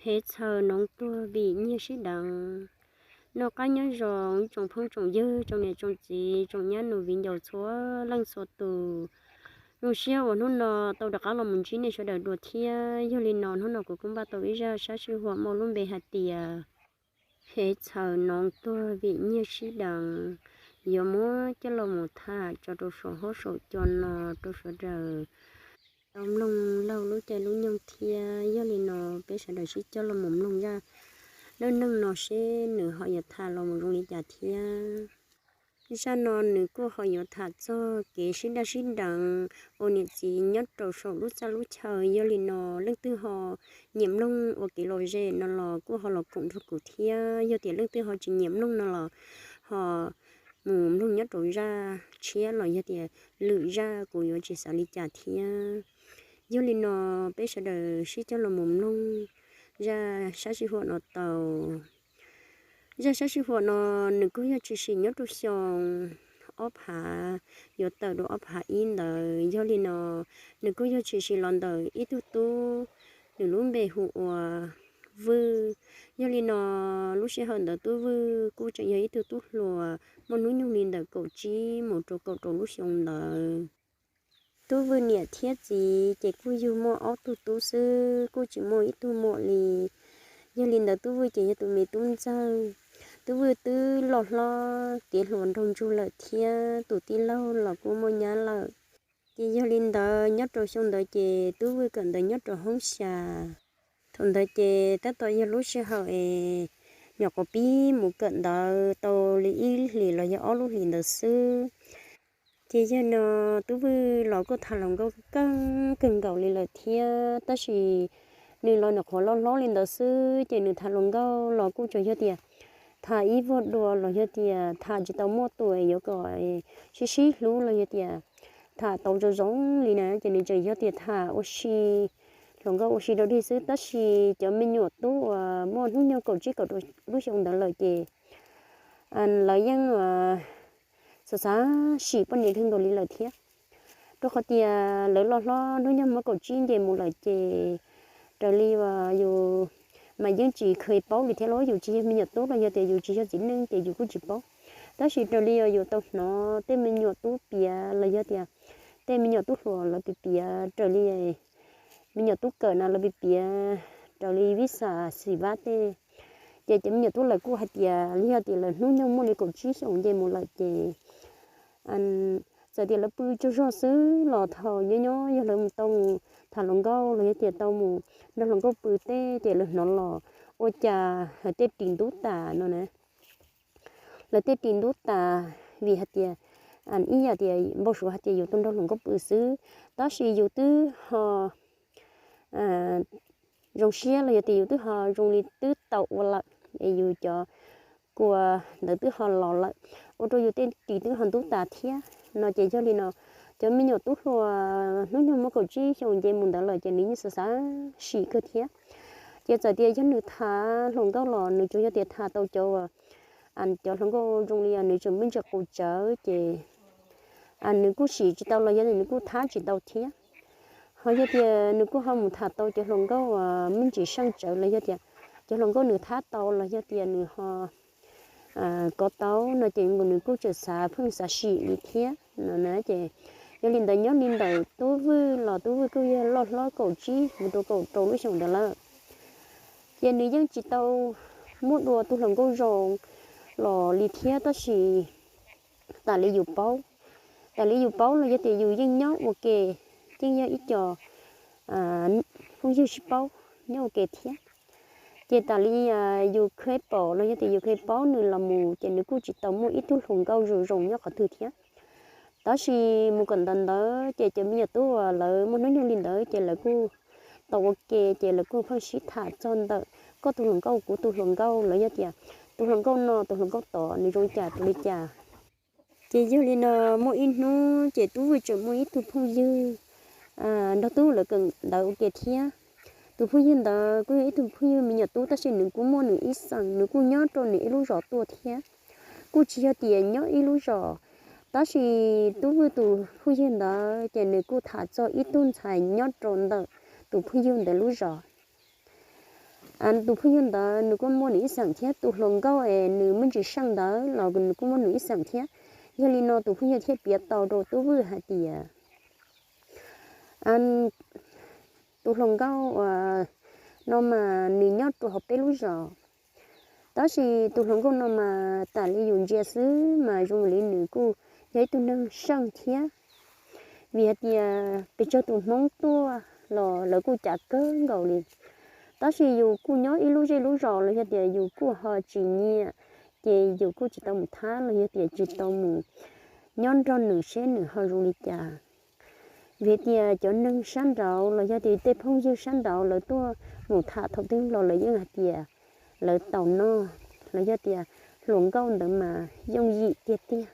Hev txhaws noov tuag vim nyiaj sib deev. Noj qab nyob zoo tsoom phooj tsoom ywg, tsoom niam tsoom txiv, tsoom nyab nus viv ncaus txhua leej txhua tus. Zoo siab uas hnub no tau rov qab los mus ntsib nej sawv daws dua thiab. Yog li no hnub no kuv kuj npaj tau ib zaj sab sij huam muaj lub npe hais tias hev txhaws noov tuag vim nyiaj sib deev, yuav muab coj los mus tham tso rau saum huab saum cua no rau sawv daws tau mloog laug lub caij lub nyoog thiab. Yog li no peb sawv daws sib coj los mus mloog zaj dab neeg no seb nws ho yuav tham los mus zoo li cas thiab. Zaj no nws kuj ho yuav tham txog kev sib daj sib deev ua niam txiv nyob rau saum lub txaj lub chaw. Yog li no leej twg ho nyiam mloog ua kev lom zem no los kuj ho los koom nrog kuv thiab. Yog tias leej twg ho tsis nyiam mloog no los ho mus mloog nyob rau zaj tshiab los yog tias lwm zaj kuv yuav tsis xav li cas thiab. Yog li no peb sawv daws sib coj los mus mloog zaj sab sij huam no tau. Zaj sab sij huam no nws kuj yog tshwm sim nyob rau xyoo ob phav yuav tawm rau ob phav ib ntawd. Yog li no nws kuj yog tshwm sim los ntawm ib tug tub, nws lub npe hu ua Vwj. Yog li no lub sij hawm ntawd Tub Vwj kuj tseem yog ib tug tub hluas muaj hnub nyoog li ntawm kaum tsib mus rau kaum rau lub xyoo ntawd. Tub Vwj niam thiab txiv ces kuj yug muaj ob tug tub xwb, kuj tsis muaj ib tug muam li. Yog li ntawd Tub Vwj ces yog tus me tub ntxawg. Tub Vwj twb loj hlob tiav hluas nraug ntsug lawm thiab tus tij laug los kuj muaj nyab lawm. Ces yog li ntawd nyob rau xyoo ntawd ces Tub Vwj kawm ntawv nyob rau hoob xya. Thaum ntawd ces tab tom yog lub sij hawm es nyuam qhuav pib mus kawm ntawv tau li ib hlis los yog ob lub hlis ntawd xwb. Ces yog no Tub Vwj los kuj tham hluas nkauj kawg kawg nkaus li lawm thiab, tab sis nws los nyuam qhuav loj hlob li ntawd xwb ces nws tham hluas nkauj los kuj tsuas yog tias tham ib vuag dua los yog tias tham tsis tau muaj tus yuav kom sib sib hlub los yog tias tham tau zoo zoo li na, ces nws tseem yog tias tham ua si, hluas nkauj ua si rau dig xwb. Tab sis cov me nyuam tub uas muaj hnub nyoog kaum tsib kaum rau lub xyoo ntawd lawm ces lawv yeej xav xav sim poj niam kawg nkaus li lawm thiab, rau qhov tias lawv loj hlob hnub nyoog muaj kaum tsib nce mus lawm ces raws li uas yus mas yeej tsis kheev paub li thiab los yus tsis yog me nyuam tub los yog tias yus tsis yog txiv neej ces yus kuj tsis paub. Tab sis raws li uas yus tau hnov tej me nyuam tub piav los yog tias tej me nyuam tub hluas lawv piav piav raws li me nyuam tub kawm no lawv piav piav raws li vib xam xim vab tej, ces cov me nyuam tub lawv kuj hais tias li yog tias lawv hnub nyoog muaj li kaum tsib xyoos nce mus lawm ces txawm tias lawv pw tsaug zog xwb los thaum nyob nyob yog lawv mus tau mus tham hluas nkauj los yog tias tau mus nrog hluas nkauj pw tej ces lawv hnov los ua cas hais tej ris ntub tas no na. Lawv tej ris ntub tas vim hais tias ib yam tias npau suav hais tias yus tau nrog hluas nkauj pw xwb, tab sis yus twb ho zoo siab los yog tias yus twb ho zoo li twb tau ua lawm es yus cov kua ntawd twb ho los lawm, ua rau yus tej ris twb ho ntub tas thiab no ces yog li no cov me nyuam tub hluas hnub nyoog muaj kaum tsib xyoos nce mus ntawd lawm ces nws yeej xav xav sim kawg thiab. Ces txawm tias yog nws tham hluas nkauj los nws tsuas yog tias tham tau cov cov hluas nkauj zoo li nws tseem muaj ntsis qus tsawv ces nws kuj sim tsis tau los yog nws kuj thab tsis tau thiab. Ho yog tias nws kuj ho mus tham tau cov hluas nkauj muaj ntsis seej tsawv los yog tias cov hluas nkauj nws thab tau los yog tias nws ho kov tau no ces nws kuj tseem xav pheej xav sim li thiab no na. Ces yog li ntawd nyob li ntawm Tub Vwj los Tub Vwj kuj yog loj hlob kaum tsib mus rau kaum rau lub xyoos ntawd lawm. Ces nws yeej tsis tau muaj dua tus hluas nkauj zoo los li thiab tab sis tas li yus paub, tas li yus paub los yog tias yus yeej nyob ua ke, yeej yog ib co phooj ywg sib paub nyob ua ke thiab. Ces tas li yus kheev pom los yog tias yus kheev paub nws los mus ces nws kuj tsis tau muaj ib tug hluas nkauj zoo zoo nyob qhov twg thiab. Tab sis mus kawm ntawv ntawd ces cov me nyuam tub uas lawv muaj hnub nyoog li ntawd ces lawv kuj tau ua ke ces lawv kuj pheej sib tham txog ntawm koj tus hluas nkauj kuv tus hluas nkauj los yog tias tus hluas nkauj no tus hluas nkauj tod nws zoo cas rau li cas. Ces yog li no muaj ib hnub ces Tub Vwj tseem muaj ib tug phooj ywg nrog Tub Vwj lawv kawm ntawv ua ke thiab. Tus phooj ywg ntawd kuj yog ib tug phooj ywg me nyuam tub tab sis nws kuj muaj nws ib xeem, nws kuj nyob rau nws ib lub zos tuaj thiab. Kuj tsis yog tias nyob ib lub zos, tab sis Tub Vwj tus phooj ywg ntawd ces nws kuj tham txog ib tug ntxhais nyob rau ntawm tus phooj ywg ntawd lub zos. Tus phooj ywg ntawd nws kuj muaj nws ib xeem thiab, tus hluas nkauj es nws muaj ntsis seej ntawd los nws kuj muaj nws ib xeem thiab. Yog li no tus phooj ywg thiaj piav tau rau Tub Vwj hais tias, tus hluas nkauj no mas nws nyob rau hauv peb lub zos, tab sis tus hluas nkauj no mas tas li yus ntsia xwb mas zoo li nws kuj yog ib tug neeg seej thiab. Vim hais tias pes tsawg tus Hmoob tuaj los lawv kuj cav kawg nkaus li, tab sis yus kuj nyob ib lub zej lub zos los yog tias yus kuj ho tsis nyiam, ces yus kuj tsis tau mus thab los yog tias tsis tau mus nyob nrog nws seb nws ho zoo li cas. Vim tias cov neeg sab nraud los yog tias tej phooj ywg sab nraud lawv tuaj mus tham thaum twg los lawv yeej hais tias lawv tau noj, los yog tias hluas nkauj ntawd mas yooj yim tiag tiag.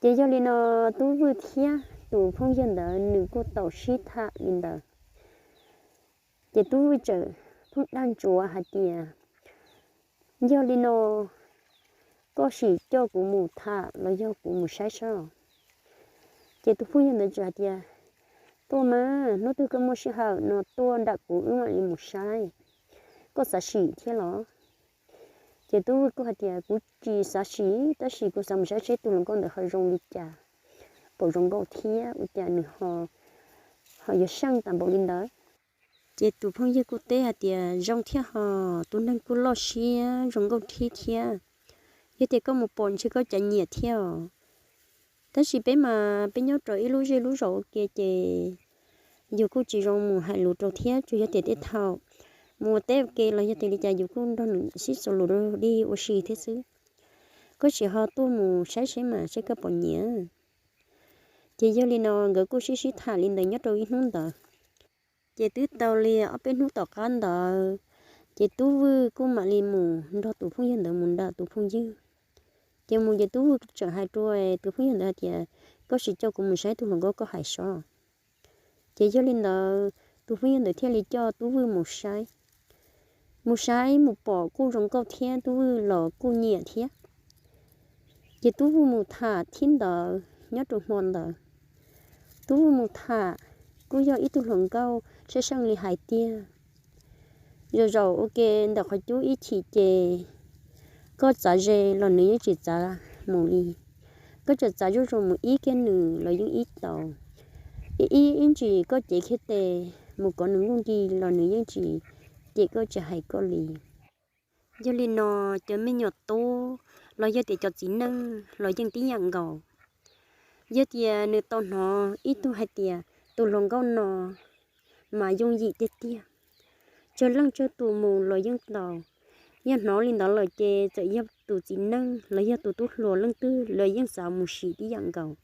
Ces yog li no Tub Vwj thiab tus phooj ywg ntawd nws kuj tau sib tham li ntawd. Ces Tub Vwj txawm pheej dag ntsuav hais tias, yog li no koj sim coj kuv mus tham los yog kuv mus saib saib. Ces tus phooj ywg ntawd txawm hais tias, tuaj mas, hnub twg koj muaj sij hawm no tuaj nram kuv wb mam li mus saib. Koj xav sim thiab los? Ces Tub Vwj kuj hais tias kuv tsis xav sim, tab sis kuv xav mus saib seb tus hluas nkauj ntawd ho zoo li cas, puas zoo nkauj thiab ua cas nws ho yog seej tas npaum li ntawd. Ces tus phooj ywg kuj teb hais tias zoo thiab ho, tus neeg kuj loj siab zoo nkauj thiab thiab. Yog tias koj mus pom ntshe koj cav nyiam thiab os. Tab sis peb mas peb nyob rau ib lub zej lub zos ua ke ces yus kuj tsis zoo mus hais lus rau thiab, tsuas yog tias tej thaum mus ua teb ua ke los yog tias li cas yus kuj nrog nws sib txuas lus rau dig ua si thiab xwb. Koj sim ho tuaj mus saib seb mas seb koj puas nyiam. Ces yog li no nkawd kuj sib sib tham li ntawd nyob rau ib hnub ntawd. Ces twb tau li ob peb hnub tom qab ntawd, ces Tub Vwj kuj mam li mus nrog tus phooj ywg ntawd mus nram tus phooj ywg. Ces mus ces Tub Vwj txawm hais rau tus phooj ywg ntawd hais tias, koj sim coj kuv mus saib tus hluas nkauj koj hais sov. Ces yog li ntawd tus phooj ywg ntawd thiaj li coj Tub Vwj mus saib. Mus saib mus pom kuj zoo nkauj thiab Tub Vwj los kuj nyiam thiab. Ces Tub Vwj mus tham thib ntawd nyob rau hmo ntawd. Tub Vwj mus tham kuj yog ib tug hluas nkauj seej seej li hais tiag. Zaum zaum ua ke ntawm qhov cub ib chim ces koj txav ze los nws yeej tsis txav mus li. Koj tseem txav zuj zus mus ib kiag nws los yeej ib tau. Ib ib ntsis koj cev kiag tes mus kov nws nkuj nki los nws yeej tsis cem koj tsis hais koj li. Yog li no cov me nyuam tub los yog tias cov txiv neej los yeej tib yam nkaus. Yog tias nws tau hnov ib tug hais tias tus hluas nkauj no mas yooj yim tiag tiag, tsawg leej tsawg tus mus los yeej tau. Yog hnov li ntawd lawm ces txawm yog tus txiv neej los yog tus tub hluas leej twg los yeej xav mus sim tib yam nkaus.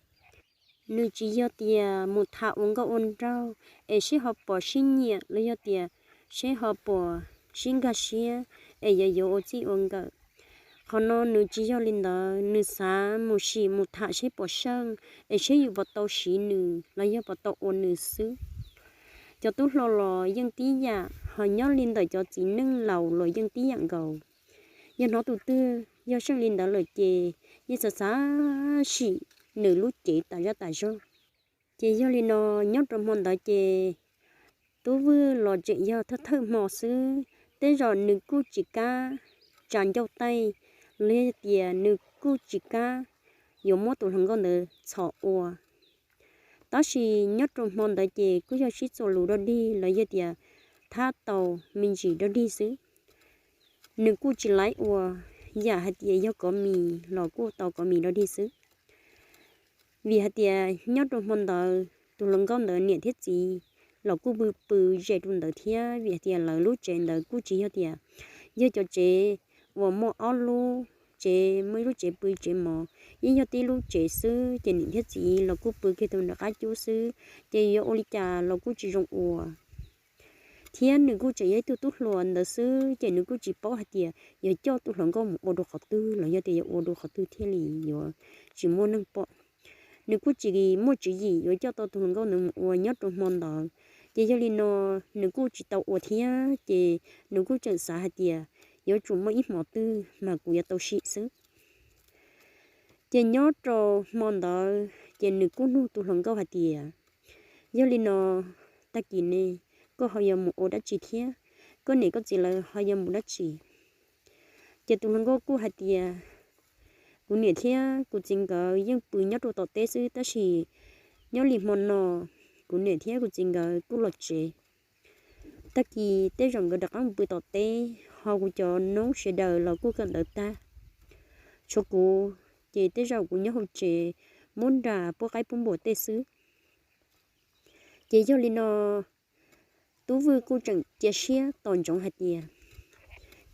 Nws tsis yog tias mus tham ua nkauj ua nraug es seb ho puas sib nyiam los yog tias seb ho puas sib nkag siab es yuav yuav ua txij ua nkawm. Qhov no nws tsis yog li ntawd, nws xav mus sim mus tham seb puas seej es seb yus puas tau siv nws los yog puas tau ua nws xwb. Cov tub hluas los yeej tib yam, ho nyob li ntawm cov txiv neej laus los yeej tib yam nkaus. Yog hnov tus twg yog seej li ntawd lawm ces yeej xav xav sim nws lub cev tas zaj tas zog. Ces yog li no nyob rau hmo ntawd ces Tub Vwj los tseem yog thawj thawj hmo xwb, tej zaum nws kuj tsis kam tsa ncauj taij, los yog tias nws kuj tsis kam yuav muab tus hluas nkauj ntawd txhom ua. Tab sis nyob rau hmo ntawd ces kuj yog sib txuas lus dog dig los yog tias thab tau me ntsis dog dig xwb. Nws kuj tsis laib ua, yam hais tias yog kov mis los kuj tau kov mis dog dig xwb. Vim hais tias nyob rau hmo ntawd tus hluas nkauj ntawd niam thiab txiv los kuj pw pw ze rau ntawd thiab, vim hais tias lawv lub tsev ntawd kuj tsis yog tias yog cov tsev uas muaj ob lub tsev, muaj ib lub tsev pw tsev mov, yeej yog tib lub tsev xwb, ces niam thiab txiv los kuj pw kiag rau nram qab cub xwb, ces yuav ua li cas los kuj tsis zoo ua. Thiab nws kuj tseem yog ib tug tub hluas ntawd xwb, ces nws kuj tsis paub hais tias yuav coj tus hluas nkauj mus ua rau qhov twg los yog tias yuav ua rau qhov twg thiaj li yuav tsis muaj neeg pom. Nws kuj tsis muaj tswv yim yuav coj tau tus hluas nkauj ntawd mus ua nyob rau hmo ntawd. Ces yog li no nws kuj tsis tau ua thiab, ces nws kuj tseem xav hais tias yuav tsum muaj ib hmo twg mas kuv yuav tau sim xwb. Ces nyob rau hmo ntawd ces nws kuj nug tus hluas nkauj hais tias, yog li no tag kis ne koj ho yuav mus ua dab tsi thiab? koj niam koj txiv lawv ho yuav mus dab tsi? Ces tus hluas nkauj kuj hais tias, kuv niam thiab kuv txiv nkawd yeej pw nyob rau tom teb xwb, tab sis nyob li hmo no kuv niam thiab kuv txiv nkawd kuj los tsev. Tag kis tej zaum nkawd rov qab mus pw tom teb, ho kuv cov noob sawv daws los kuj kawm ntawv tag. Tshuav kuv, ces tej zaum kuv nyob hauv tsev muab nra puab qaib puab npua tej xwb. Ces yog li no, Tub Vwj kuj tseem cia siab tos ntsoov hais tias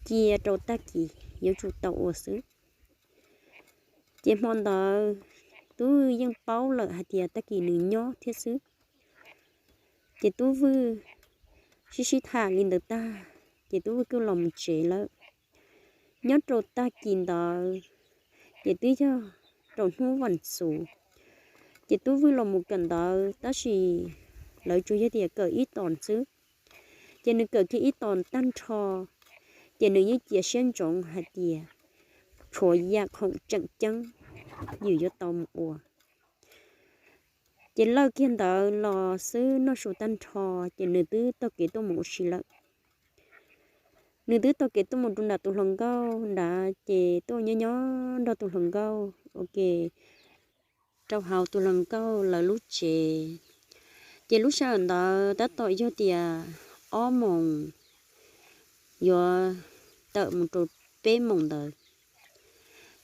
cia rau tag kis yuav tsum tau ua xwb. Ces hmo ntawd Tub Vwj yeej paub lawm hais tias tag kis nws nyob thiab xwb. Ces Tub Vwj sib sib tham li ntawd tag, ces Tub Vwj kuj los mus tsev lawm. Nyob rau tag kis ntawd, ces twb yog rau hnub vas xuv, ces Tub Vwj los mus kawm ntawv, tab sis lawv tsuas yog tias kawm ib tos xwb. Ces nws kawm kiag ib tos tag nrho, ces nws yeej cia siab ntsoov hais tias tshuav yam khoom tseem ceeb yus yuav tau mus ua. Ces lawj kiag ntawd los xwb noj su tag nrho, ces nws twb taug kev tuaj mus ua si lawm. Nws twb taug kev tuaj mus rau nram tus hluas nkauj nrad, ces tuaj nyob nyob nrog tus hluas nkauj ua ke rau hauv tus hluas nkauj lawv lub tsev. Ces lub sij hawm ntawd tab tom yog tias ob moos yuav tawm mus rau peb moos ntawd.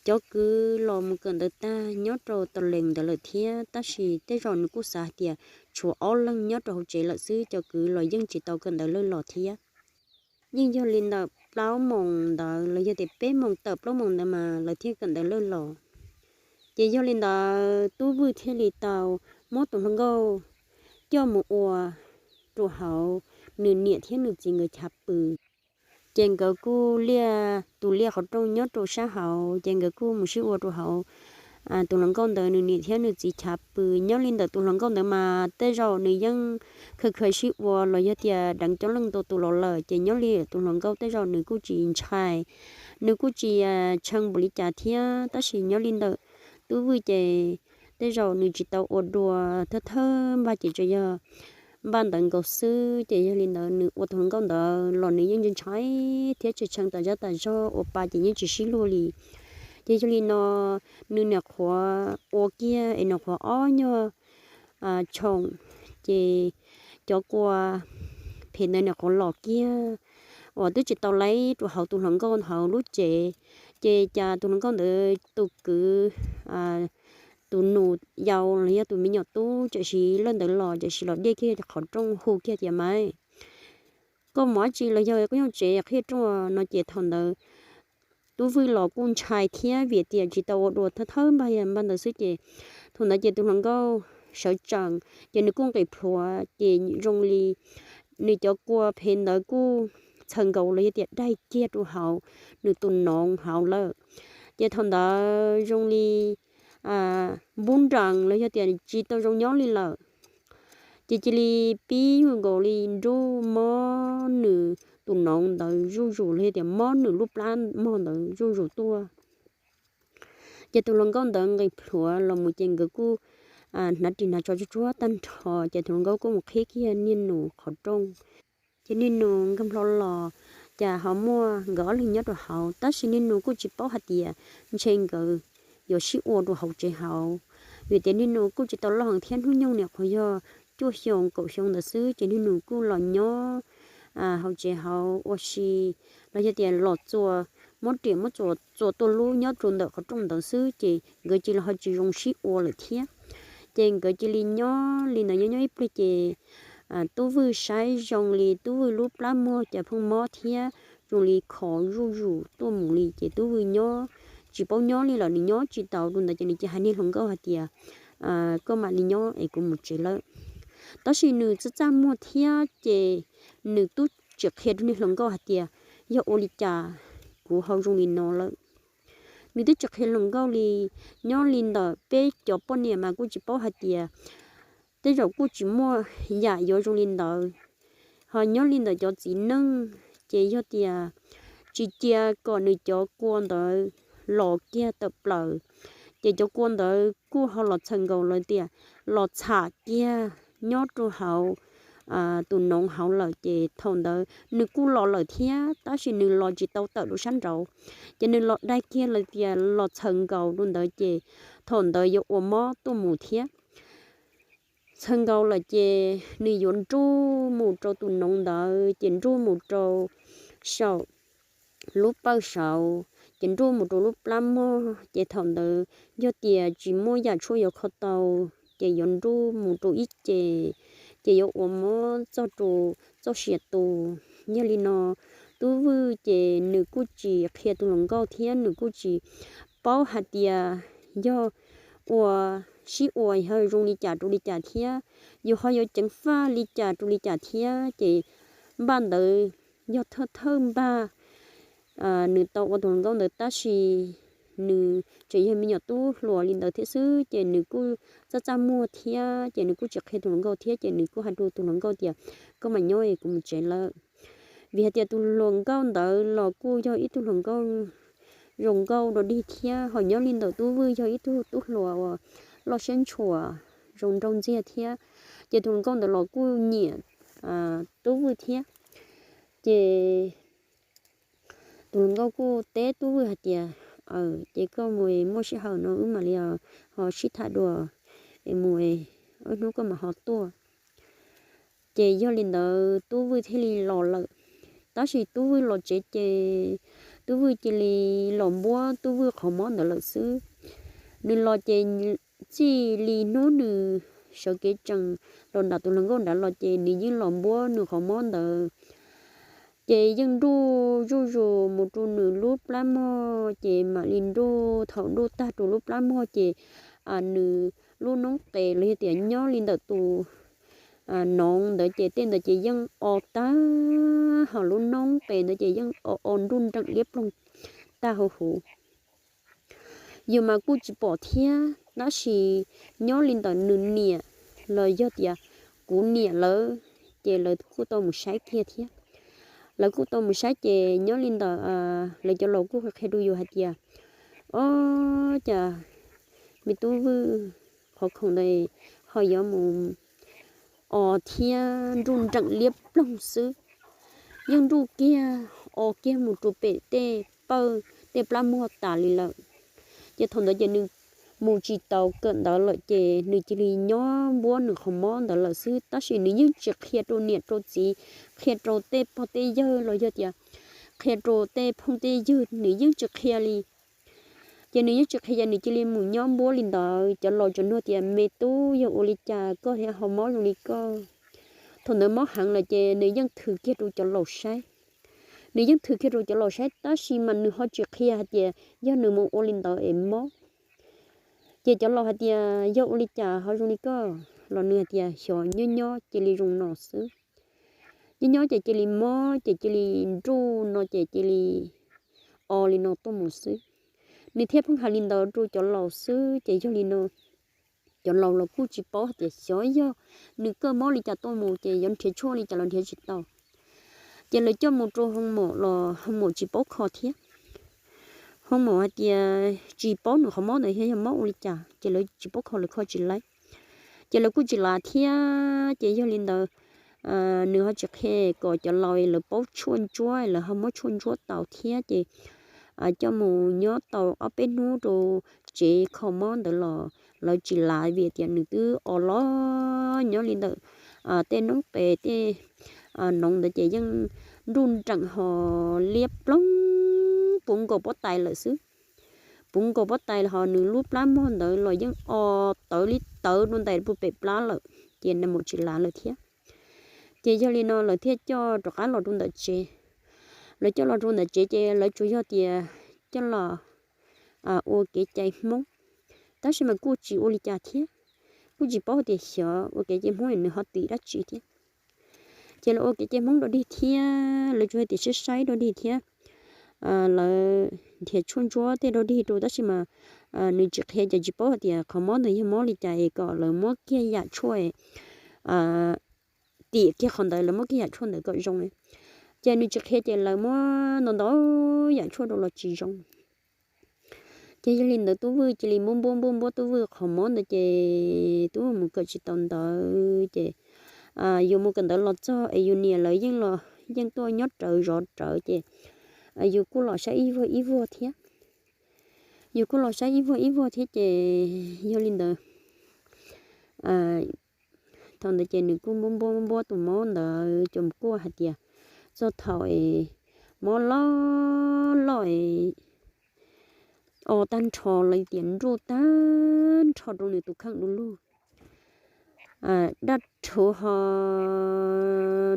Cov kwv los mus kawm ntawv tag nyob rau tau lees ntawd lawm thiab, tab sis tej zaum nws kuj xav hais tias tshuav ob leeg nyob rau hauv tsev lawm xwb, cov kwv los yeej tsis tau kawm ntawv lawj los thiab. Yeej yog li ntawm plaub moos ntawd los yog tias peb moos tawm plaub moos ntawd mas lawv thiaj kawm ntawv lawj los. Ces yog li ntawd Tub Vwj thiaj li tau muab tus hluas nkauj coj mus ua rau hauv nws niam thiab nws txiv nkawd chav pw. Ces nkawd kuj liaj tus liaj qhov rooj nyob rau sab hauv, ces nkawd kuj mus sib ua rau hauv tus hluas nkauj ntawd nws niam thiab nws txiv chav pw. Nyob li ntawm tus hluas nkauj ntawd mas tej zaum nws yeej khaws khaws sib ua los yog tias deev coob leej ntau tus los lawm, ces nyob li tus hluas nkauj tej zaum nws kuj tsis ntshai, nws kuj tsis tshee npaum li cas thiab. Tab sis nyob li ntawm Tub Vwj ces tej zaum nws tsis tau ua dua thawj thawj npaj, ces tsuas yog npaj ntawd nkaus xwb. Ces yog li ntawd nws ua tus hluas nkauj ntawd los nws yeej ntshai thiab tshee tshee tas zab tas zog, ua pa ces yeej tsis sib luag li. Ces yog li no nws nyuam qhuav ua kiag es nyuam qhuav ob nyuag tshoom, ces cov kua phem ntawd nyuam qhuav los kiag uas twb tsis tau laib rau hauv tus hluas nkauj hauv lub tsev. Ces cas tus hluas nkauj ntawd tus kwv, tus nus yau los yog tus me nyuam tub tsam sim lawj ntawd los, tsam sim los diaj kiag qhov rooj hu kiag tias, Maiv, koj mus dab tsi los yog koj nyob tsev qhia rooj no? Ces thaum ntawd Tub Vwj los kuj ntshai thiab vim tias tsis tau ua dua thawj thawj npaj, npaj ntawd xwb. Ces thaum ntawd ces tus hluas nkauj sawv tsees, ces nws kuj nqis plhuav, ces zoo li nws cov kua phem ntawd kuj txhaws nkaus los yog tias daig kiag rau hauv nws tus noov hauv lawm. Ces thaum ntawd zoo li npub nrees los yog tias tsis tau zoo nyob li lawm. Ces cia li pib yuj nkaus li nruj mob nws tus noov ntawd zuj zus los yog tias mob nws lub plab mog ntawd zuj zus tuaj. Ces tus hluas nkauj ntawd nqis plhuav los mus ces nkawd kuj hnav ris hnav tsho tsuag tsuag tag nrho, ces tus hluas nkauj kuj mus qhib kiag niag nus qhov rooj. Ces niag nus nkag nplho los, cas ho muaj nkawd ob leeg nyob rau hauv, tab sis niag nus kuj tsis paub hais tias ntshe nkawd yuav sib ua rau hauv tsev hauv. Vim tias niag nus kuj tsis tau loj heev thiab, hnub nyoog nyuam qhuav yog cuaj xyoo kaum xyoo ntawd xwb, ces niag nus kuj los nyob hauv tsev hauv ua si, los yog tias los txua, muab riam muab txuas txua tuaj lub nyob rau ntawm qhov rooj ntawd xwb, ces nkawd cia li ho tsis zoo sib ua lawm thiab. Ces nkawd cia li nyob li ntawd nyob nyob ib pliag ces Tub Vwj saib zoo li Tub Vwj lub plab muag cas pheej mob thiab zoo li khov zuj zus tuaj mus li, ces Tub Vwj nyob tsis paub nyob li lawm, nws nyob tsis tau rau ntawd ces nws cia hais niag hluas nkauj hais tias, koj mam li nyob es kuv mus tsev lawm. Tab sis nws txaj txaj muag thiab ces nws twb tsis qhia rau niag hluas nkauj hais tias yog ua li cas kuv ho zoo li no lawm. Nws twb tsis qhia hluas nkauj li. Nyob li ntawm peb cov poj niam mas kuj tsis paub hais tias tej zaum kuj tsis muaj yam yuav zoo li ntawd. Ho nyob li ntawm cov txiv neej ces yog tias tsis cia kom nws cov kua ntawd los kiag tawm plaws, ces cov kua ntawd kuj ho los txhaws nkaus los tias los txham kiag nyob rau hauv tus noov hauv lawm ces thaum ntawd nws kuj los lawm thiab, tab sis nws los tsis tau tawm rau sab nraud, ces nws los daig kiag lawm tias los txhaws nkaus rau ntawd ces thaum ntawd yuav ua mob tuaj mus thiab. Txhaws nkaus lawm ces nws yuav nruj mus rau tus noov ntawd ces nruj mus rau saum lub pawj saud, ces nruj mus rau lub plab mog, ces thaum ntawd yog tias tsis muaj yam tshuaj yuav kho tau, ces yuav nruj mus rau ib ce, ces yuav ua mob txog rau txoj sia tu. Yog li no, Tub Vwj ces nws kuj tsis qhia tus hluas nkauj thiab nws kuj tsis paub hais tias yog ua sib ua yog zoo li cas rau li cas thiab, yus ho yuav ceev faj li cas rau li cas thiab. Ces npaj ntawd yog thawj thawj npaj nws tau ua tus hluas nkauj ntawd, tab sis nws tseem yog me nyuam tub hluas li ntawd thiab xwb, ces nws kuj txaj txaj muag thiab, ces nws kuj tsis qhia tus hluas nkauj thiab, ces nws kuj hais rau tus hluas nkauj tias, koj mam nyob es kuv mus tsev lawm. Vim hais tias tus hluas nkauj ntawd los kuj yog ib tug hluas nkauj zoo nkauj dog dig thiab, ho nyob li ntawm Tub Vwj yog ib tug tub hluas uas loj siab ntshua, zoo nraug ntxiag thiab, ces tus hluas nkauj ntawd los kuj nyiam Tub Vwj thiab. Ces tus hluas nkauj kuj teb Tub Vwj hais tias, aw, ces koj mus es muaj sij hawm no wb mam li ho sib tham dua es mus es, wb hnub koj mam ho tuaj. Ces yog li ntawd Tub Vwj thiaj li los lawm. Tab sis Tub Vwj los tsev ces Tub Vwj cia li los npuab Tub Vwj qhov mob ntawd lawm xwb. Nws los ces txij li hnub nws sawv kev tsees los nram tus hluas nkauj nrad los ces nws yeej los npuab nws qhov mob ntawd. Ces yeej nruj zuj zus mus rau nws lub plab mog, ces mam li nruj, thaum nruj tag rau lub plab mog ces nws lub noob qes los yog tias nyob li ntawm tus noov ntawd ces tej ntawd ces yeej o tag, ho lub noob qes ntawd ces yeej o o nruj nreem liab ploog tag hauv huv. Yus mas kuj tsis pom thiab, tab sis nyob li ntawm nws niam los yog tias kuv niam lawv, ces lawv kuj tau mus saib kiag thiab. Lawv kuj tau mus saib ces nyob li ntawm lawv cov laus kuj qhia rau yus hais tias, o, cas me Tub Vwj qhov khoom ntawd ho yuav mus o thiab nruj nreem liab ploog xwb. Yeej nruj kiag, o kiag mus rau pem tej pawj tej plab mog tas li lawm. Ces thaum ntawd ces nws mus tsis taus kawm ntawv lawm ces nws cia li nyob npuab nws qhov mob ntawd lawm xwb, tab sis nws yeej tsis qhia rau niam rau txiv, qhia rau tej pog tej yawg los yog tias qhia rau tej phooj tej ywg, nws yeej tsis qhia li. Ces nws yeej tsis qhia, ces nws cia li mus nyob npuab li ntawd. Cov laus tseem nug tias, me tub, yog ua li cas koj thiaj ho mob zoo li koj? Thaum ntawd mob heev lawm ces nws yeej thwm kiag rau cov laus saib. Nws yeej thwm kiag rau cov laus saib, tab sis mas nws ho tsis qhia hais tias yog nws mus ua li ntawd es mob. Ces cov laus hais tias, yog ua li cas ho zoo li koj? Los nws hais tias, xyov, nyob nyob cia li zoo no xwb. Nyob nyob ces cia li mob, ces cia li nruj no ces cia li o li no tuaj mus xwb. Nws thiaj pheej hais li ntawd rau cov laus xwb, ces yog li no cov laus los kuj tsis paub hais tias xyov yog nws kawj mob li cas tuaj mus, ces yuav nrhiav tshuaj li cas los nrhiav tsis tau. Ces lawv coj mus rau hoo maum los hoo maum tsis paub kho thiab. Hoo maum hais tias tsis paub nws qhov mob ntawd yog mob ua li cas, ces lawv tsis paub kho, lawv kho tsis laib. Ces lawv kuj tsis lav thiab, ces yog li ntawd nws ho tsis qhia kom cov laus lawv paub tshuaj ntsuab, lawv ho muab tshuaj ntsuab tau thiab, ces coj mus nyob tau ob peb hnub rau tsev kho mob ntawd los lawv tsis lav, vim tias nws twb o los nyob li ntawm tej noob qes tej noov ntawd ces yeej nruj nreem ho liab ploog puv nkaus pob tais lawm xwb. Puv nkaus pob tais ho nws lub plab mog ntawd los yeej o tawv li tawv rau ntais rau pem plab lawm, ces nws mus tsis lav lawm thiab. Ces yog li no lawv thiaj coj rov qab los rau ntawm tsev. Lawv coj los rau ntawm tsev ces lawv tsuas yog tias coj los ua kev cai Hmoob, tab sis mas kuj tsis ua li cas thiab, kuj tsis paub tias xyov ua kev cai Hmoob nws ho tim dab tsi thiab. Ces lawv ua kev cai Hmoob dog dig thiab, lawv tsuas hais tias saib saib dog dig thiab, lawv nrhiav tshuaj ntsuab tej dog dig rau, tab sis mas nws tsis qhia ces tsis paub hais tias qhov mob ntawd yog mob li cas es kom lawv muab kiag yam tshuaj, tim kiag qhov ntawd, lawv muab kiag yam tshuaj ntawd kom zoo. Ces nws tsis qhia ces lawv muab ntau ntau yam tshuaj rau los tsis zoo. Ces yog li ntawd Tub Vwj cia li npuab npuab npuab npuab Tub Vwj qhov mob ntawd ces Tub Vwj mus kawm tsis tau ntawv ces yus mus kawm ntawv los txog es yus niam lawv yeej los yeej tuaj nyob rawv zov rawv ces yus kuj los saib ib vuag ib vuag thiab. Yus kuj los saib ib vuag ib vuag thiab ces yog li ntawd, thaum ntawd ces nws kuj npuab npuab npuab tus mob ntawd cov kuj hais tias txog thaum es mob loj loj es o tag nrho li tias nruj tag nrho rau nws tus kheej du lug, daj rhuv ho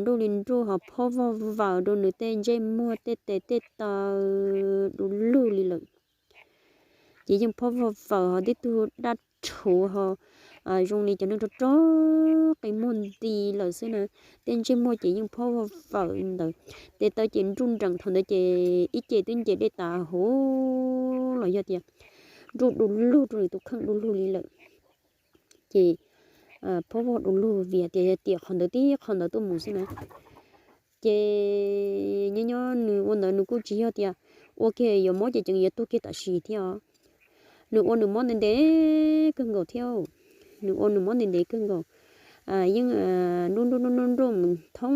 nruj li nruj ho phob vog vaws rau nws tej ntsej muag tej tes tej taw du lug li lawm. Ces yeej phob vog vaws ho tib tug daj rhuv ho zoo li cov neeg rog rog qi muag nti lawm xwb na. Tej ntsej muag ces yeej phob vog vaws li ntawd, tes taw ces nruj nreem. Thaum ntawd ces ib ce twb nce dej tas huv los yog tias nruj du lug rau nws tus kheej du lug li lawm. Ces phob vog du lug vim tias tiam qhov ntawd tib qhov ntawd tuaj mus xwb na. Ces nyob nyob nws ua ntawd nws kuj tsis yog tias ua kiag yuav mob ces tseem yuav tuag kiag tam sim thiab os. Nws ua nws mob ntev ntev kawg nkaus thiab. Nws ua nws mob ntev ntev kawg nkaus, yeej nruj nruj nruj nruj nruj mus thoob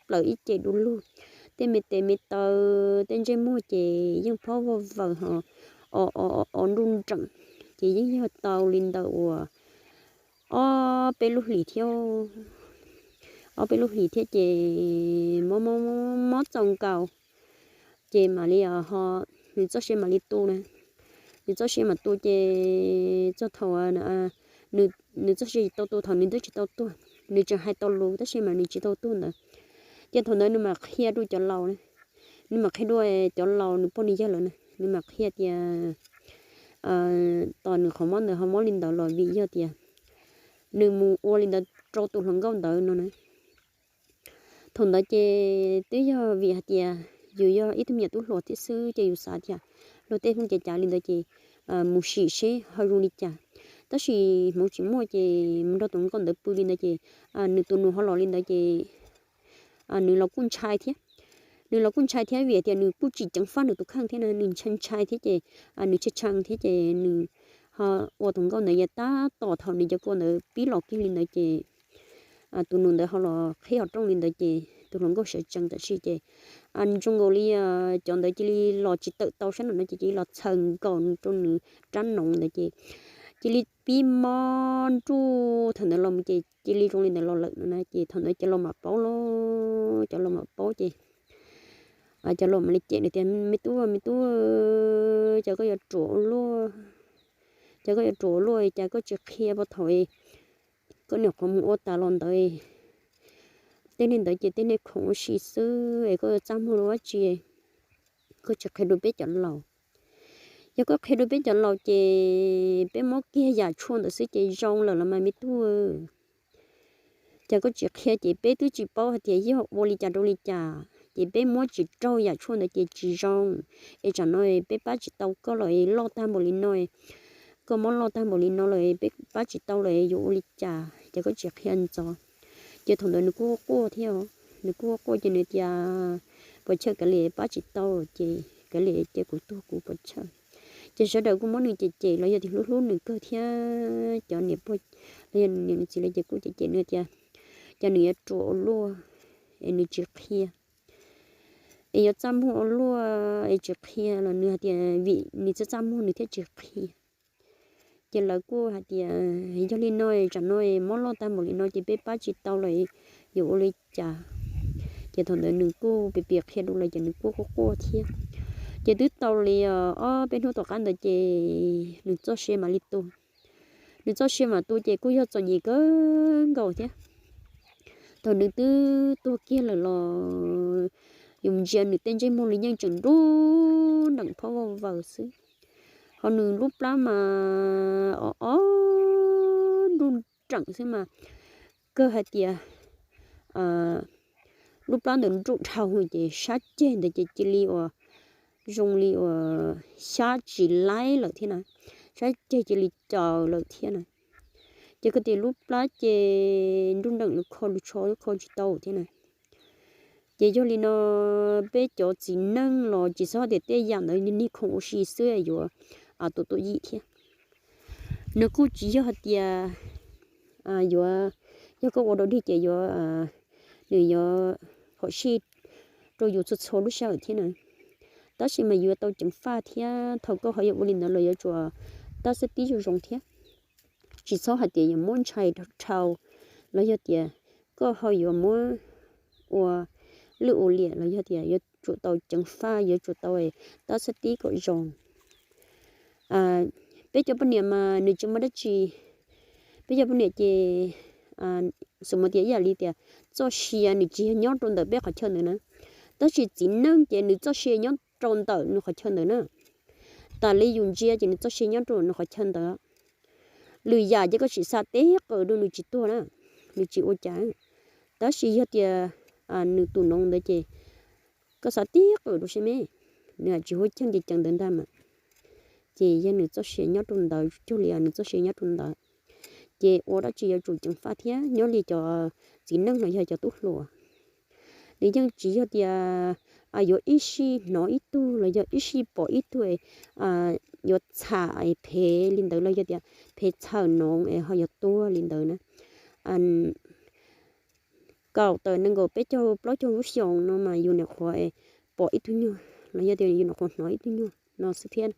plaws ib ce du lug. Tej me tes me taw tej ntsej muag ces yeej phob vog vaws ho o o o nruj nreem. Ces yeej yog tau li ntawm uas ob peb lub hlis thiab, ob peb lub hlis thiab ces mob mob mob txaus nkaus. Ces mam li ho nws txoj sia mam li tu na. Nws txoj sia mam tu ces txog thaum nws txoj sia tsis tau tu, thaum nws twb tsis tau tuag, nws tseem hais tau lus tab sis mas nws tsis tau tuag ntawd. Ces thaum ntawd nws mam qhia rau cov laus, nws mam qhia rau cov laus nws pog nws yawg lawm na, nws mam qhia tias tos nws qhov mob ntawd ho mob li ntawd los vim yog tias nws mus ua li ntawd rau tus hluas nkauj ntawd no na. Thaum ntawd ces twb yog vim hais tias yus yog ib tug me nyuam tub hluas thiab xwb ces yus xav tias luag tej phooj ces cav li ntawd ces mus sim seb ho zoo li cas. Tab sis hmoov tsis muaj ces mus nrog tus hluas nkauj ntawd pw li ntawd ces nws tus nus ho los li ntawd ces nws los kuj ntshai thiab. Nws los kuj ntshai thiab vim tias nws kuj tsis ceev faj nws tus kheej thiab na, nws ntshai ntshai thiab ces nws tshee tshee thiab ces nws ho ua tus nkauj ntawd yav tab tom thaum nws cov kua ntawd pib los kiag li ntawd ces tus nus ntawd ho los qhib qhov rooj li ntawd ces tus hluas nkauj sawv tsees tam sim ces zoo nkaus li cov ntawd cia li los tsis tawm tau sab nraum no ces cia li los txhaws nkaus rau nws rab noov ntawd ces cia li pib mob nruj thaum ntawd los mus ces cia li zoo li ntawd los lawm no na. Ces thaum ntawd cov laus mam paub lauj, cov laus mam paub ces cov laus mam li cem nws tias me tub me tub, cas koj yuav ruam ua luaj, cas koj yuav ruam ua luaj, cas koj tsis qhia puag thaum koj niam qhuav mus ua tas los ntawd. Tej neeg ntawd ces tej neeg khoom ua si xwb es koj yuav txaj muag rau dab tsi, koj tsis qhia rau peb cov laus. Yog koj qhia rau peb cov laus ces peb muab kiag yam tshuaj ntawd xwb ces zoo lawm los mas me tub. Cas koj tsis qhia ces peb twb tsis paub hais tias yog ua li cas rau li cas ces peb muab tsis raug yam tshuaj ntawd ces tsis zoo. Es tsam no peb pab tsis tau koj los loj tag npaum li no, koj mob loj tag npaum li no lawm peb pab tsis tau lawm yuav ua li cas, ces koj tsis qhia ntxov. Ces thaum ntawd nws kuj quaj thiab, nws kuj quaj ces nws tias puas chawj kav liam pab tsis tau ces kav liam cia kuv tuag kuv puas chawj. Ces sawv daws kuj muab nws cem cem los yog tias hlub hlub nws kawg thiab cov niam pog los yog niam txiv lawv ces kuj cem cem nws tias cas nws yuav ruam ua luaj es nws tsis qhia, es yuav txaj muag ua luaj es tsis qhia los nws hais tias vim nws txaj txaj muag nws thiaj tsis qhia. Ces lawv kuj hais tias yog li no tsam no mob loj tag npaum li no ces peb pab tsis tau lawm yuav ua li cas. Ces thaum ntawd nws kuj piav piav qhia rau lawv ces nws kuj quaj quaj thiab. Ces twb tau li ob peb hnub tom qab ntawd ces nws txoj sia mam li tu. Nws txoj sia mam tu ces kuj yog txom nyem kawg nkaus thiab. Thaum nws twb tuag kiag lawm los yus ntsia nws tej ntsej muag li yeej tseem nruj nreem phob vog vaws xwb. Ho nws lub plab mas o o nruj nreem xwb mas kawg hais tias lub plab ntawd nruj dhau ces sab ceg ntawd ces cia li uas zoo li uas xyab tsis laib lawm thiab na, sab ceg cia li caws lawm thiab na. Ces koj tias lub plab ces nruj nreem lawv kho lus tsho kho tsis tau thiab na. Ces yog li no peb cov txiv neej los tsis txhob tias tej yam ntawd niag khoom ua si xwb yuav tuam tuam yim thiab. Nws kuj tsis yog hais tias yuav yog koj ua dog dig ces yuav, nws yuav phom sij rau yus txhua txhua lub sij hawm thiab na. Tab sis mas yuav tau ceev faj thiab thaum koj ho yuav ua li ntawd los yuav tsum tab xab tib zoo zoo thiab. Tsis txhob hais tias yuav muab ntshai dhau los yog tias koj ho yuav muab ua lwj ua liam los yog tias yuav tsum tau ceev faj, yuav tsum tau tab xab tib kom zoo. Peb cov poj niam mas nws tsis muaj dab tsi. Peb cov poj niam ces xus mus tias ib yam li tias txoj sia nws tsis yog nyob rau ntawm peb qhov chaw ntawd na, tab sis txiv neej ces nws txoj sia nyob rau ntawm nws qhov chaw ntawd na. Tas li yus ntsia ces nws txoj sia nyob rau nws qhov chaw ntawd. Lwm yam ces koj sim xa teb qws rau nws tsis tuag na, nws tsis ua cas. Tab sis yog tias nws tus noov ntawd ces koj xa tib qws rau seb me, nws tsis huab cheej ces ceev ntawd ntag mas. Ces yog nws txoj sia nyob rau ntawd, cuag li nws txoj sia nyob rau ntawd, ces ua dab tsi yuav tsum ceev faj thiab. Nyob li cov txiv neej los yog cov tub hluas, nws yeej tsis yog tias yuav ib sij hnov ib tug los yog ib sij pom ib tug yuav txham phem li ntawd los yog tias phem txhawm noov es ho yuav tuag li ntawd na. Kaum tawm nees nkaum peb caug plaub caug lub xyoos no mas yus nyuam qhuav pom ib tug nyuag los yog tias yus nyuam qhuav hnov ib tug nyuag no xwb thiab.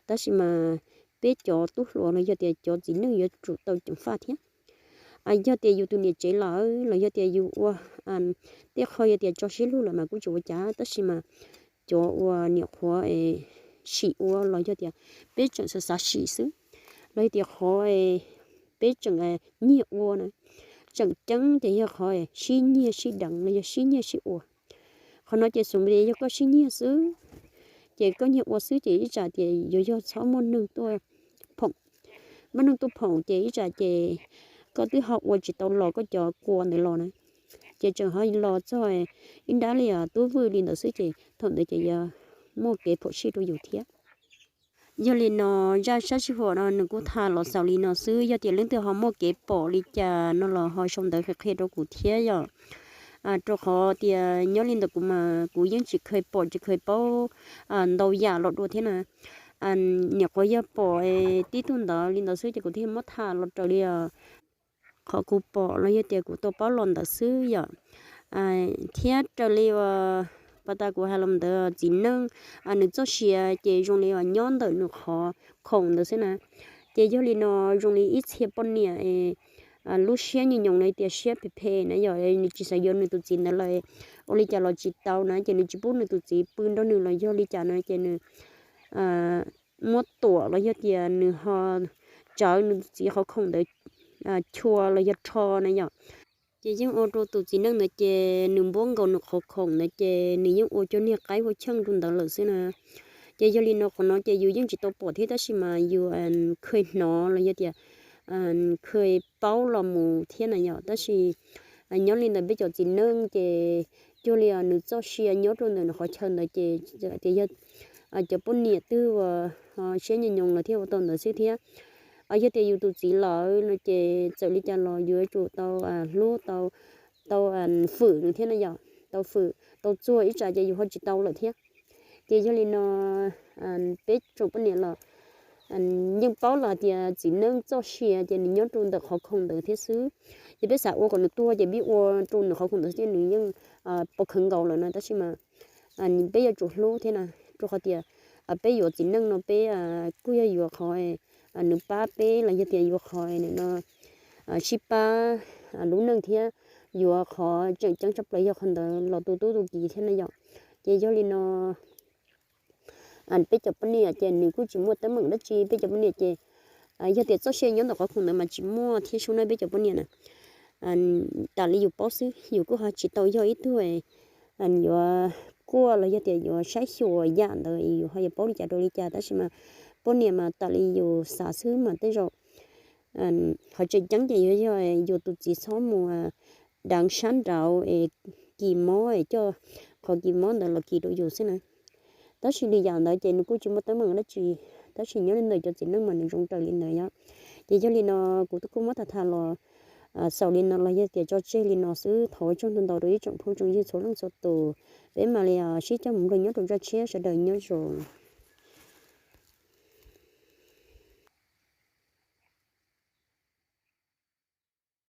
Tab sis mas peb cov tub hluas los yog tias cov txiv neej yuav tsum tau ceev faj thiab. Yog tias yus tus niam tsev lawm los yog tias yus ua tej qho yog tias tso siab lug lawm mas kuj tsis ua cas, tab sis mas cov uas nyuam qhuav sim ua los yog tias peb tseem xav xav sim xwb, los yog tias qhov peb tseem nyiag ua na, tseem ceeb ces yog qhov sib nyiag sib deev los yog sib nyiag sib ua. Qhov no ces xus mus tias yog koj sib nyiag xwb, ces koj nyiag ua xwb ces ib tsam tias yuav yog txhob muaj neeg tuaj phoom. Muaj neeg tuaj phoom ces ib tsam ces koj twb ho ua tsis tau los koj cov kua ntawd los na, ces tseem ho los txog ib nrab li tub vwj li ntawd xwb ces thaum ntawd ces yuav muaj kev phom sij rau yus thiab. Yog li no, zaj sab sij huam no nws kuj tham los xaus li no xwb. Yog tias leej twg ho muaj kev pom li cas no los ho sau ntawv qhia qhia rau kuv thiab yom. Rau qhov tias nyob li ntawm kuv mas kuv yeej tsis kheev pom tsis kheev paub ntau yam los dua thiab na. Nyuam qhuav yog pom tib tug ntawd li ntawd xwb ces kuv thiaj muab tham los raws li qhov kuv pom los yog tias kuv tau paub los ntawd xwb yom. Thiab raws li uas pas tas kuv hais los ntawd txiv neej, nws txoj sia ces zoo li uas nyob ntawm nws qhov khoom ntawd xwb na. Ces yog li no zoo li ib txhia poj niam lub siab nyoos nyoos li tias siab phem phem na yom, nws tsis xav yuav nws tus txiv ntawd lawm, ua li cas los tsis tau na ces nws tsis pub nws tus txiv pw nrog nws los yog li cas na ces nws muab tuam los yog tias nws ho tsawv nws tus txiv qhov khoom ntawd chua los yog rho na yom. Ces yeej ua rau tus txiv neej ntawd ces nws npuab nkaus nws qhov khoom ntawd ces nws yeej ua cov niag qaib ua cheej rau ntawd lawm xwb na. Ces yog li no qhov no ces yus yeej tsis tau pom thiab tab sis mas yus kheev hnov los yog tias kheev paub los mus thiab na yom. Tab sis nyob li ntawm peb cov txiv neej ces cuag li nws txoj sia nyob rau ntawm nws qhov chaw ntawd ces tias yog cov poj niam twg uas siab nyoos nyoos los thiaj ua tau ntawd xwb thiab. Yog tias yus tus txiv lawm no ces txawm li cas los yuav tsum tau hlub, tau fwm nws thiab na yom, tau fwm tau txuag ib tsam ces yus ho tsis tau lawm thiab. Ces yog li no peb tsoom poj niam los yeej paub los tias txiv neej txoj sia ces nws nyob rau ntawm qhov khoom ntawd thiab xwb. Ces peb xav ua kom nws tuag ces peb ua rau nws qhov khoom ntawd xwb ces nws yeej pov khawv nkaus lawm na. Tab sis mas peb yuav tsum hlub thiab na, rau qhov tias peb yuav txiv neej no peb kuj yog yuav qhov nws pab peb los yog tias yuav qhov nws no sib pab lub neej thiab yuav qhov tseem ceeb tshaj plaws yog qhov ntawd los tu tub tu kiv thiab na yom. Ces yog li no peb cov poj niam ces nws kuj tsis muaj teeb meem dab tsi, peb cov poj niam ces yog tias txoj sia nyob ntawm qhov khoom ntawd mas tsis muaj thiab sub na peb cov poj niam na. Tas li yus paub xwb, yus kuj ho tsis tau yog ib tug yuav kuaj los yog tias yuav saib xyuas yam ntawd yus ho yuav paub li cas rau li cas, tab sis mas poj niam mas tas li yus xav xwb mas tej zaum qhov tseem ceeb ces yuav yog yus tus txiv txhob mus deev sab nraud es kis mob es coj qhov kis mob ntawd los kis rau yus xwb na. Tab sis li yam ntawd ces nws kuj tsis muaj teeb meem dab tsi, tab sis nyob li ntawm cov txiv neej mas nws zoo raws li ntawd yom. Ces yog li no kuv twb kuj muab tham tham los xaus li no los yog tias tso tseg li no xwb, thov ua tsaug ntau ntau rau ib tsoom phooj tsoom ywg txhua leej txhua tus, peb mam li sib coj mus mloog nyob rau zaj tshiab, sawv daws nyob zoo.